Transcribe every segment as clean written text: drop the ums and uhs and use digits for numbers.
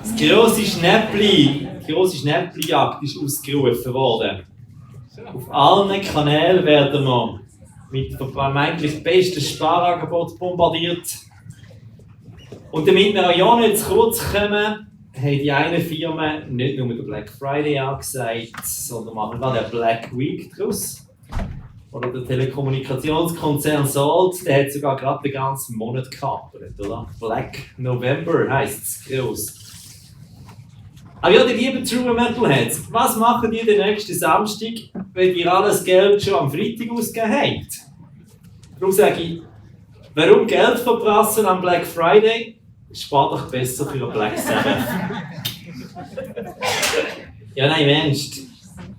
Die grosse Schnäppli-Jagd ist ausgerufen worden. Auf allen Kanälen werden wir mit vermeintlich besten Sparangeboten bombardiert. Und damit wir auch ja nicht zu kurz kommen, haben die einen Firmen nicht nur den Black Friday angesagt, sondern machen wir den Black Week daraus. Oder der Telekommunikationskonzern Salt, der hat sogar gerade den ganzen Monat gekapert, oder? Black November heisst es gross. Aber ja, die lieben True Metalheads, was machen die den nächsten Samstag, wenn ihr alles Geld schon am Freitag ausgegeben habt? Darum sage ich, warum Geld verprassen am Black Friday? Spart euch besser für einen Black Sabbath. Ja, nein, im Ernst.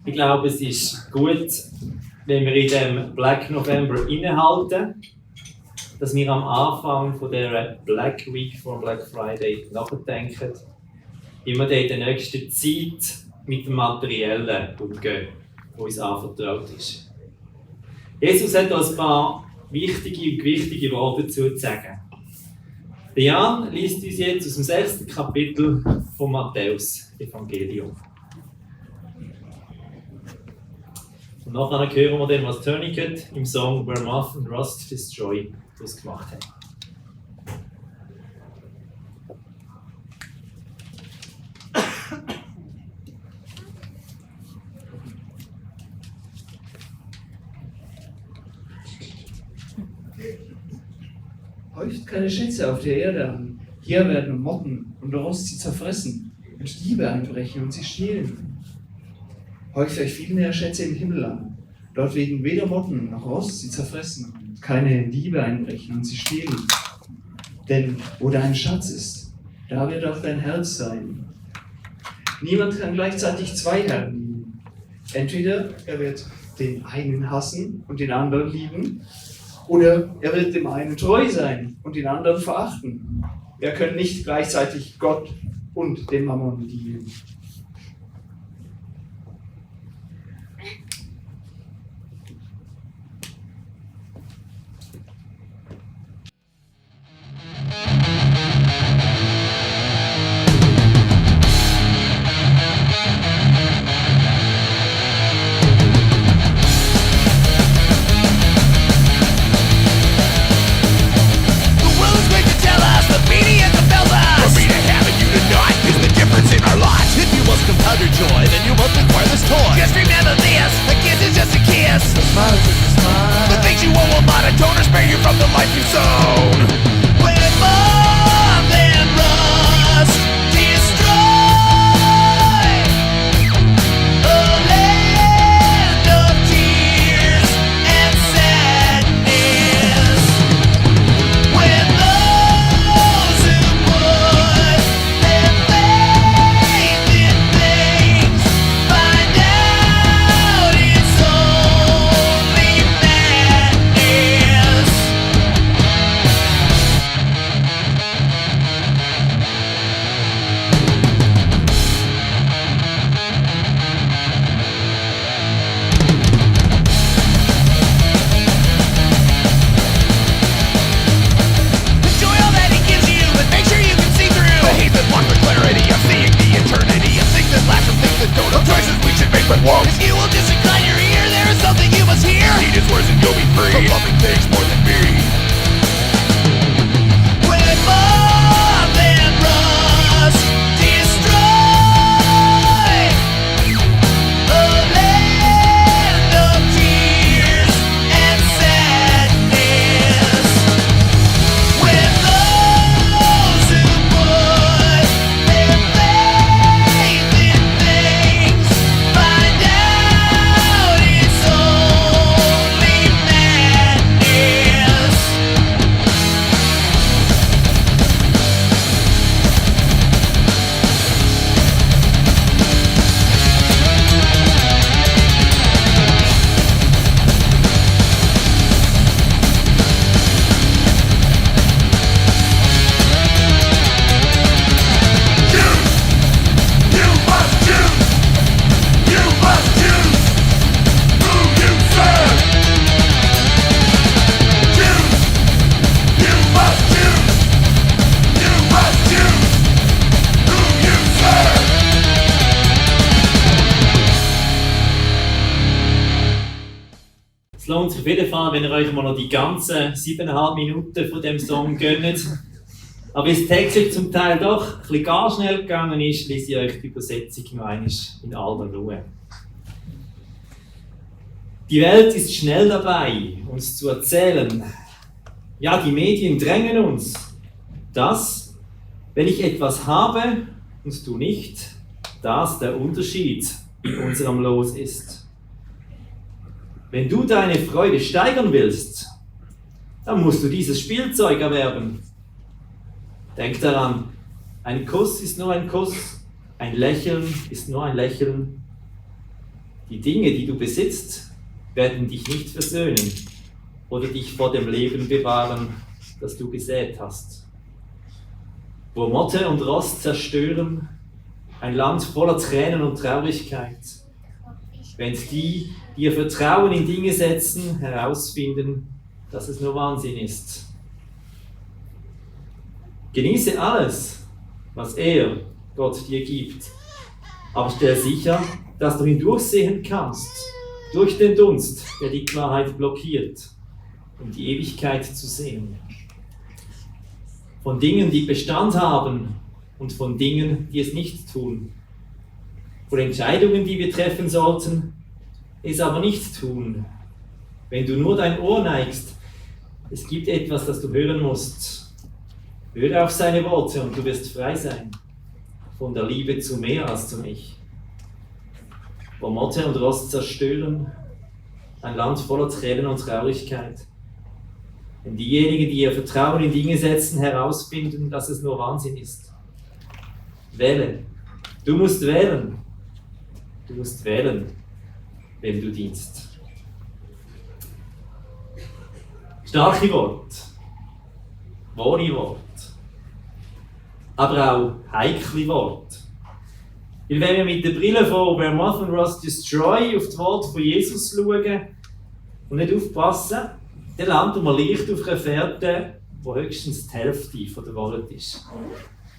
Ich glaube, es ist gut, wenn wir in dem Black November innehalten, dass wir am Anfang von der Black Week vor Black Friday nachdenken, wie wir in der nächsten Zeit mit dem Materiellen umgehen, das uns anvertraut ist. Jesus hat uns ein paar wichtige und gewichtige Worte dazu zu sagen. Der Jan liest uns jetzt aus dem 6. Kapitel vom Matthäus-Evangelium. Und nachher hören wir dann, was Tourniquet im Song Where Moth and Rust Destroy daraus gemacht hat. Häuft keine Schätze auf der Erde an. Hier werden Motten und Rost sie zerfressen und Diebe einbrechen und sie stehlen. Häuft euch viel mehr Schätze im Himmel an. Dort werden weder Motten noch Rost sie zerfressen und keine Diebe einbrechen und sie stehlen. Denn wo dein Schatz ist, da wird auch dein Herz sein. Niemand kann gleichzeitig zwei Herren lieben. Entweder er wird den einen hassen und den anderen lieben, oder er wird dem einen treu sein und den anderen verachten. Wir können nicht gleichzeitig Gott und dem Mammon dienen. In our lives. auf jeden Fall, wenn ihr euch mal noch die ganzen 7,5 Minuten von dem Song gönnt. Aber wie es textlich zum Teil doch ein bisschen gar schnell gegangen ist, lese ich euch die Übersetzung noch einmal in aller Ruhe. Die Welt ist schnell dabei, uns zu erzählen. Ja, die Medien drängen uns, dass, wenn ich etwas habe und du nicht, das der Unterschied in unserem Los ist. Wenn du deine Freude steigern willst, dann musst du dieses Spielzeug erwerben. Denk daran, ein Kuss ist nur ein Kuss, ein Lächeln ist nur ein Lächeln. Die Dinge, die du besitzt, werden dich nicht versöhnen oder dich vor dem Leben bewahren, das du gesät hast. Wo Motte und Rost zerstören, ein Land voller Tränen und Traurigkeit, wenn die, die ihr Vertrauen in Dinge setzen, herausfinden, dass es nur Wahnsinn ist. Genieße alles, was Gott dir gibt, aber stell sicher, dass du hindurchsehen kannst, durch den Dunst, der die Klarheit blockiert, um die Ewigkeit zu sehen. Von Dingen, die Bestand haben und von Dingen, die es nicht tun. Von Entscheidungen, die wir treffen sollten, es aber nicht tun. Wenn du nur dein Ohr neigst, es gibt etwas, das du hören musst. Höre auf seine Worte und du wirst frei sein. Von der Liebe zu mehr als zu mich. Wo Motte und Rost zerstören, ein Land voller Tränen und Traurigkeit. Wenn diejenigen, die ihr Vertrauen in Dinge setzen, herausfinden, dass es nur Wahnsinn ist. Wähle. Du musst wählen. Du musst wählen, wem du dienst. Starke Worte. Wahre Worte. Aber auch heikle Worte. Weil wenn wir mit der Brille von Where Moth and Rust Destroy auf die Worte von Jesus schauen und nicht aufpassen, dann landen wir leicht auf einer Fährte, die höchstens die Hälfte der Worte ist.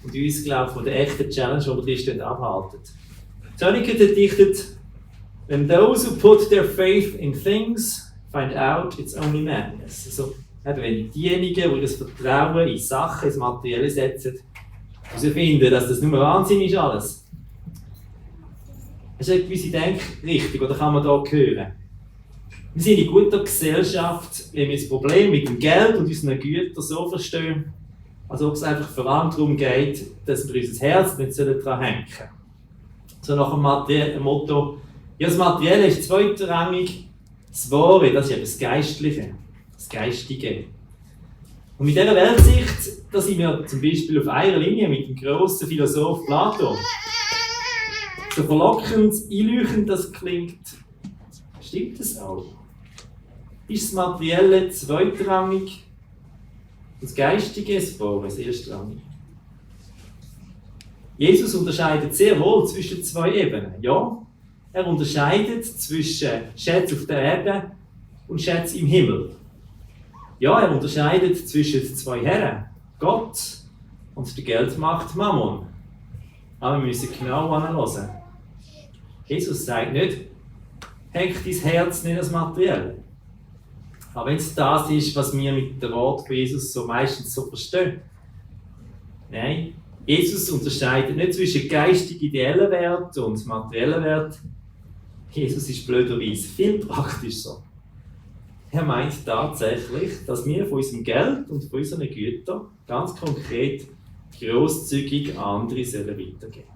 Und uns, glaube ich, von der echten Challenge, die wir drin abhalten. Seneca dichtet: When those who put their faith in things find out it's only madness. Also, wenn diejenigen, die das Vertrauen in Sachen, ins Materielle setzen, herausfinden, dass das nur Wahnsinn ist alles. Das ist eine gewisse Denkrichtung, oder kann man hier hören. Wir sind in guter Gesellschaft, wenn wir das Problem mit dem Geld und unseren Gütern so verstehen, als ob es einfach vor allem darum geht, dass wir unser Herz nicht daran hängen sollen. So nach dem Motto, ja, das Materielle ist zweitrangig, das Wahre, das ist eben das Geistliche, das Geistige. Und mit dieser Weltsicht, da sind wir zum Beispiel auf einer Linie mit dem grossen Philosoph Platon. So verlockend, einleuchtend das klingt, stimmt das auch? Ist das Materielle zweitrangig und das Geistige, das Wahre, das erstrangig? Jesus unterscheidet sehr wohl zwischen zwei Ebenen. Ja, er unterscheidet zwischen Schätzen auf der Erde und Schätzen im Himmel. Ja, er unterscheidet zwischen zwei Herren, Gott und der Geldmacht Mammon. Aber wir müssen genau anhören. Jesus sagt nicht, hängt dein Herz nicht ans Materielle. Aber wenn es das ist, was wir mit dem Wort von Jesus so meistens so verstehen. Nein, Jesus unterscheidet nicht zwischen geistig-ideellen Wert und materiellen Wert. Jesus ist blöderweise viel praktischer. Er meint tatsächlich, dass wir von unserem Geld und von unseren Gütern ganz konkret grosszügig an andere weitergeben sollen.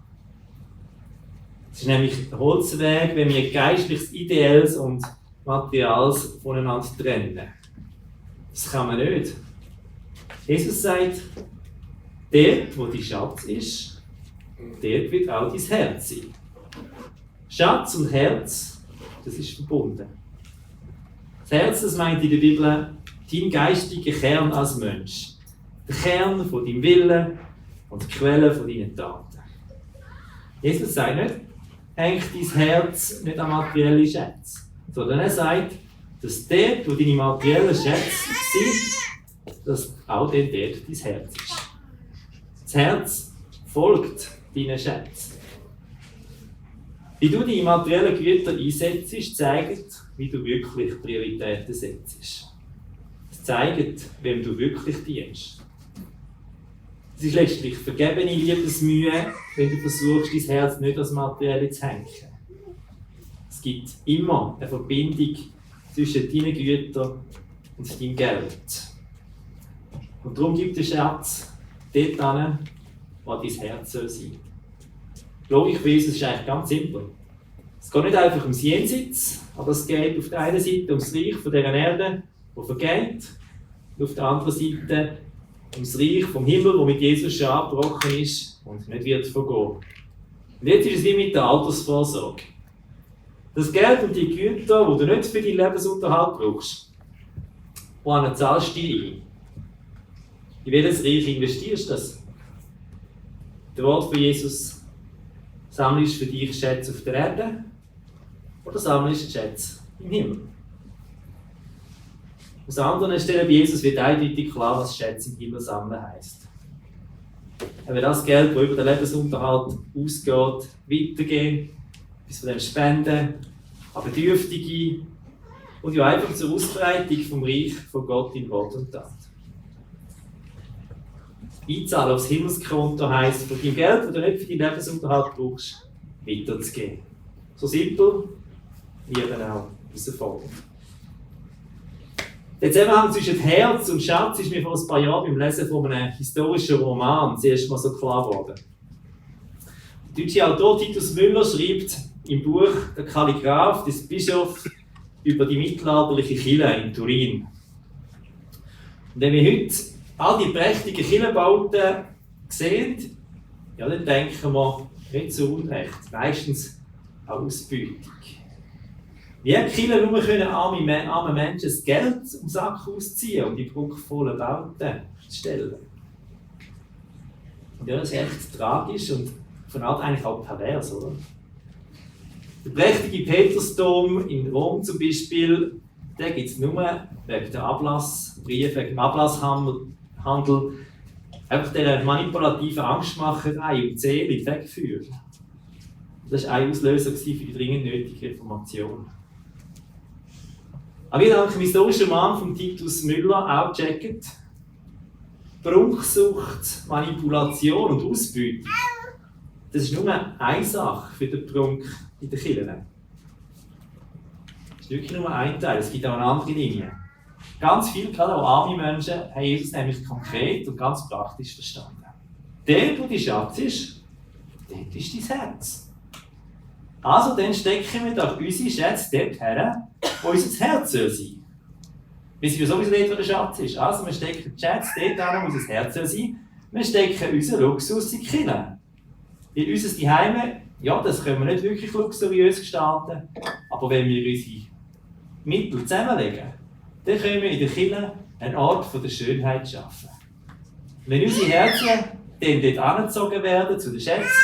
Es ist nämlich der Holzweg, wenn wir geistliches, ideelles und Materials voneinander trennen. Das kann man nicht. Jesus sagt, dort, wo dein Schatz ist, dort wird auch dein Herz sein. Schatz und Herz, das ist verbunden. Das Herz, das meint in der Bibel dein geistiger Kern als Mensch. Der Kern von deinem Willen und die Quelle von deinen Taten. Jesus sagt nicht, hängt dein Herz nicht an materielle Schätze, sondern er sagt, dass dort, wo deine materiellen Schätze sind, dass auch dort dein Herz ist. Das Herz folgt deinen Schätzen. Wie du deine materiellen Güter einsetzt, zeigt, wie du wirklich Prioritäten setzt. Es zeigt, wem du wirklich dienst. Es ist letztlich vergebene Liebesmühe, wenn du versuchst, dein Herz nicht als Materielle zu hängen. Es gibt immer eine Verbindung zwischen deinen Gütern und deinem Geld. Und darum gibt der Schatz dort hin, wo dein Herz soll sein. Die Logik von Jesus ist eigentlich ganz simpel. Es geht nicht einfach ums Jenseits, aber es geht auf der einen Seite ums Reich von dieser Erde, das vergeht, und auf der anderen Seite ums Reich vom Himmel, das mit Jesus schon abgebrochen ist und nicht wird vergehen. Und jetzt ist es wie mit der Altersvorsorge. Das Geld und die Güter, die du nicht für deinen Lebensunterhalt brauchst, wohin zahlst du ein? In welches Reich investierst du das? Der Wort von Jesus: Sammelst für dich Schätze auf der Erde oder sammelst Schätze im Himmel? Aus anderen Stellen bei Jesus wird eindeutig klar, was Schätze im Himmel sammeln heisst. Wenn das Geld, das über den Lebensunterhalt ausgeht, weitergehen, bis von dem Spenden an Bedürftige und ja einfach zur Ausbreitung vom Reich von Gott in Wort und Tat. Einzahlen aufs Himmelskonto heisst, von deinem Geld, das du nicht für deinen Lebensunterhalt brauchst, weiterzugeben. So simpel, wie eben auch herausfordernd. Der Zusammenhang zwischen Herz und Schatz ist mir vor ein paar Jahren beim Lesen von einem historischen Roman zuerst mal so klar geworden. Der deutsche Autor Titus Müller schreibt im Buch «Der Kalligraph des Bischofs» über die mittelalterliche Kirche in Turin. Und wenn wir heute all die prächtigen Kirchenbauten sehen, ja, dann denken wir nicht zu Unrecht, meistens auch Ausbeutung. Wie Kirchen nur können arme Menschen das Geld um Sack ausziehen, um die prunkvollen Bauten zu stellen. Und ja, das ist echt tragisch und von Art eigentlich auch pervers, oder? Der prächtige Petersdom in Rom zum Beispiel, den gibt es nur wegen der Ablassbriefe, wegen dem Ablasshandel, einfach dieser manipulativen Angstmacherei und Seele wegführen. Das war ein Auslöser für die dringend nötige Reformation. Aber wie dank dem historischen Mann von Titus Müller auch checkt, Prunksucht, Manipulation und Ausbeutung, das ist nur eine Sache für den Prunk in den Kirchen. Das ist wirklich nur ein Teil, es gibt auch eine andere Linie. Ganz viele, gerade auch arme Menschen, haben Jesus nämlich konkret und ganz praktisch verstanden. Der, wo dein Schatz ist, dort ist dein Herz. Also dann stecken wir doch unsere Schätze dort her, wo unser Herz soll sein. Wir sind ja sowieso dort, wo der Schatz ist. Also wir stecken die Schätze dort her, wo unser Herz soll sein. Wir stecken unseren Luxus in die Kirche. Weil unser Zuhause, ja, das können wir nicht wirklich luxuriös gestalten, aber wenn wir unsere Mittel zusammenlegen, dann können wir in der Kirche einen Ort der Schönheit schaffen. Wenn unsere Herzen dann dort angezogen werden zu den Schätzen,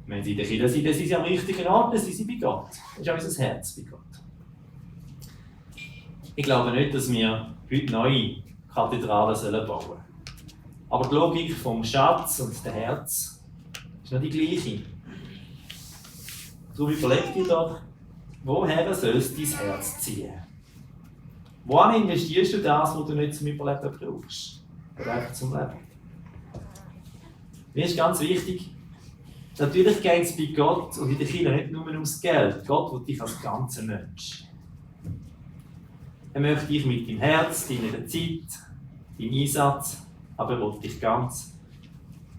wenn sie in der Kirche sind, dann sind sie am richtigen Ort, dann sind sie bei Gott. Das ist auch unser Herz bei Gott. Ich glaube nicht, dass wir heute neue Kathedralen bauen sollen. Aber die Logik vom Schatz und dem Herz ist noch die gleiche. Darum überleg dir doch, woher soll es dein Herz ziehen? Wohin investierst du das, was du nicht zum Überleben brauchst? Oder einfach zum Leben? Mir ist ganz wichtig, natürlich geht es bei Gott und in der Kirche nicht nur ums Geld. Gott will dich als ganzer Mensch. Er möchte dich mit deinem Herz, deiner Zeit, deinem Einsatz, aber er will dich ganz.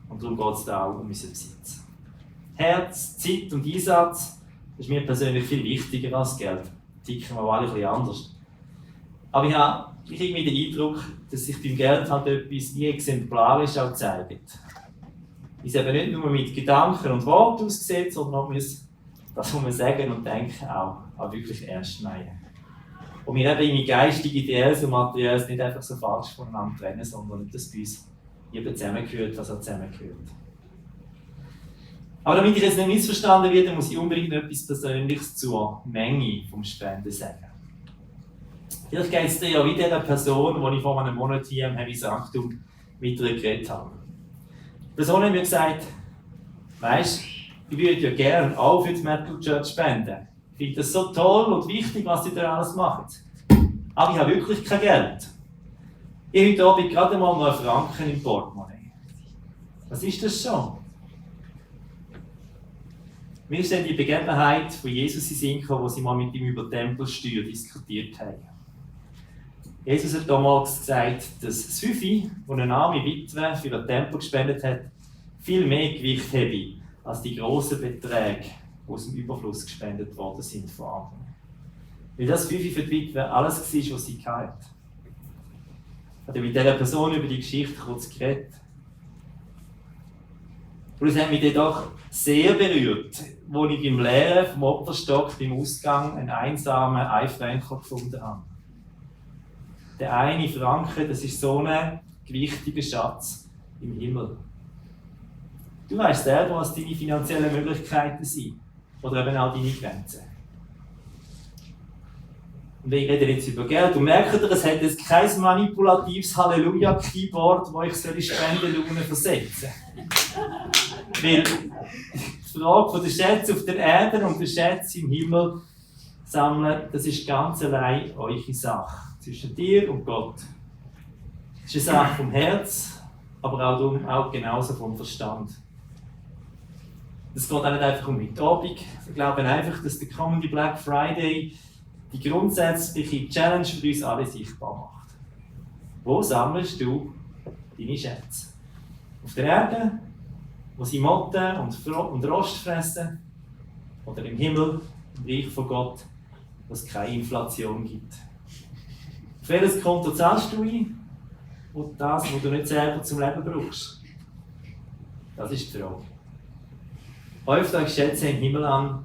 Und darum geht es da auch um unseren Besitz. Herz, Zeit und Einsatz, das ist mir persönlich viel wichtiger als Geld. Ticken wir alle ein bisschen anders. Aber ich habe irgendwie den Eindruck, dass sich beim Geld halt etwas wie exemplarisch auch zeigt. Es eben nicht nur mit Gedanken und Worten ausgesetzt, sondern auch das, was wir sagen und denken, auch wirklich ernst meinen. Und wir eben geistig, ideelles und materielles nicht einfach so falsch voneinander trennen, sondern dass bei uns eben zusammengehört, was auch zusammengehört. Aber damit ich jetzt nicht missverstanden werde, muss ich unbedingt noch etwas Persönliches zur Menge vom Spenden sagen. Vielleicht geht es dir ja wie dieser Person, die ich vor einem Monat hier im Heavy Sanctum mit ihr geredet habe. Die Person hat mir gesagt, weisst, ich würde ja gerne auch für die Metal Church spenden. Ich finde das so toll und wichtig, was ihr da alles macht. Aber ich habe wirklich kein Geld. Ich habe heute Abend gerade mal noch einen Franken im Portemonnaie. Was ist das schon? Mir ist dann die Begebenheit von Jesus in den Sinn gekommen, wo sie mal mit ihm über Tempelsteuer diskutiert haben. Jesus hat damals gesagt, dass das Fünfe, das eine arme Witwe für einen Tempel gespendet hat, viel mehr Gewicht habe als die grossen Beträge, die aus dem Überfluss gespendet worden sind von anderen. Weil das Fünfe für die Witwe alles war, was sie hatte. Ich habe mit dieser Person über die Geschichte kurz geredet. Und es hat mich dann doch sehr berührt, als ich beim Leeren vom Opferstock beim Ausgang einen einsamen Einfranken gefunden habe. Der eine Franken, das ist so ein gewichtiger Schatz im Himmel. Du weißt selber, was deine finanziellen Möglichkeiten sind. Oder eben auch deine Grenzen. Und ich rede jetzt über Geld. Und merkt ihr, es hat jetzt kein manipulatives Halleluja-Keyboard, das ich Spendenlaune versetzen soll. Weil die Frage der Schätze auf der Erde und der Schätze im Himmel sammeln, das ist ganz allein eure Sache. Zwischen dir und Gott. Das ist eine Sache vom Herz, aber auch genauso vom Verstand. Es geht auch nicht einfach um heute Abend. Wir glauben einfach, dass der kommende Black Friday die grundsätzliche Challenge für uns alle sichtbar macht. Wo sammelst du deine Schätze? Auf der Erde, wo sie Motten und Rost fressen? Oder im Himmel, im Reich von Gott, wo es keine Inflation gibt? Auf welches Konto zahlst du ein? Und das, was du nicht selber zum Leben brauchst? Das ist die Frage. Häuft euch Schätze im Himmel an,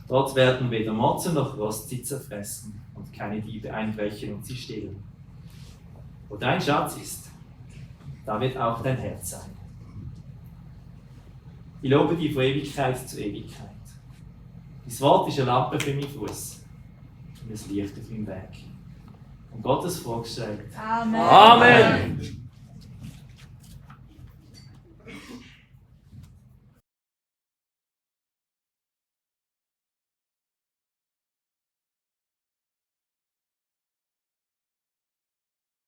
dort werden weder Motzen noch Rost sie zerfressen und keine Diebe einbrechen und sie stehlen. Wo dein Schatz ist, da wird auch dein Herz sein. Ich lobe dich von Ewigkeit zu Ewigkeit. Dein Wort ist eine Lampe für meinen Fuß und ein Licht auf meinem Weg. Und Gottes Volk sagt: Amen. Amen.